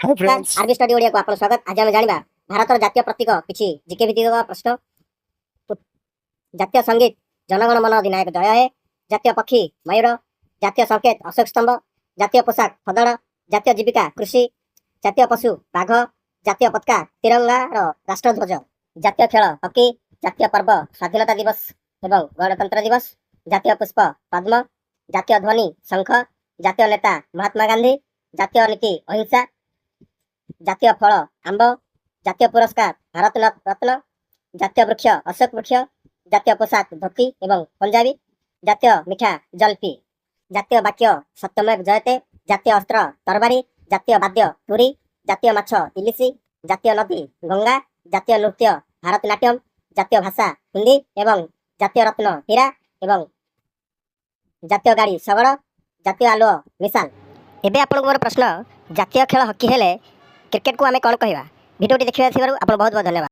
High friends. ଆରବି study ଓଡ଼ିଆକୁ ଆପଣ ସ୍ୱାଗତ। ଆଜି ଆମେ ଜାଣିବା ଭାରତର ଜାତୀୟ ପ୍ରତୀକ କିଛି ଜିକେ ଭିତ୍ତିକ ପ୍ରଶ୍ନ। ଜାତୀୟ ସଙ୍ଗୀତ ଜନଗଣ ମନ ଅଧିନାୟକ ଜୟ ହେ। ଜାତୀୟ ପକ୍ଷୀ ମୟୂର। ଜାତୀୟ ସଂକେତ ଅଶୋକ ସ୍ତମ୍ଭ। ଜାତୀୟ ପୋଷାକ ଖଦଡ଼। ଜାତୀୟ ଜୀବିକା କୃଷି। ଜାତୀୟ ପଶୁ ବାଘ। ଜାତୀୟ ପତାକା ତିରଙ୍ଗାର ରାଷ୍ଟ୍ରଧ୍ୱଜ। ଜାତୀୟ ଖେଳ ହକି। ଜାତୀୟ ପର୍ବ ସ୍ୱାଧୀନତା ଦିବସ ଏବଂ ଗଣତନ୍ତ୍ର ଦିବସ। ଜାତୀୟ ପୁଷ୍ପ ପଦ୍ମ। ଜାତୀୟ ଧ୍ୱନି ଶଙ୍ଖ। ଜାତୀୟ ନେତା ମହାତ୍ମା ଗାନ୍ଧୀ। ଜାତୀୟ ନୀତି ଅହିଂସା। ଜାତୀୟ ଫଳ ଆମ୍ବ। ଜାତୀୟ ପୁରସ୍କାର ଭାରତ ରତ୍ନ। ଜାତୀୟ ବୃକ୍ଷ ଅଶୋକ ବୃକ୍ଷ। ଜାତୀୟ ପୋଷାକ ଧୋତି ଏବଂ ପଞ୍ଜାବୀ। ଜାତୀୟ ମିଠା ଜଲପି। ଜାତୀୟ ବାକ୍ୟ ସତ୍ୟମେବ ଜୟତେ। ଜାତୀୟ ଅସ୍ତ୍ର ତରବାରୀ। ଜାତୀୟ ବାଦ୍ୟ ତୁରୀ। ଜାତୀୟ ମାଛ ଇଲିଶି। ଜାତୀୟ ନଦୀ ଗଙ୍ଗା। ଜାତୀୟ ନୃତ୍ୟ ଭାରତନାଟ୍ୟମ। ଜାତୀୟ ଭାଷା ହିନ୍ଦୀ ଏବଂ ଜାତୀୟ ରତ୍ନ ହୀରା ଏବଂ ଜାତୀୟ ଗାଡ଼ି ଶଗଡ଼। ଜାତୀୟ ଆଲୁଅ ମିଶାଲ। ଏବେ ଆପଣଙ୍କୁ ମୋର ପ୍ରଶ୍ନ, ଜାତୀୟ ଖେଳ ହକି ହେଲେ କ୍ରିକେଟକୁ ଆମେ କ'ଣ କହିବା? ଭିଡ଼ିଓଟି ଦେଖିବା ଥିବାରୁ ଆପଣ ବହୁତ ବହୁତ ଧନ୍ୟବାଦ।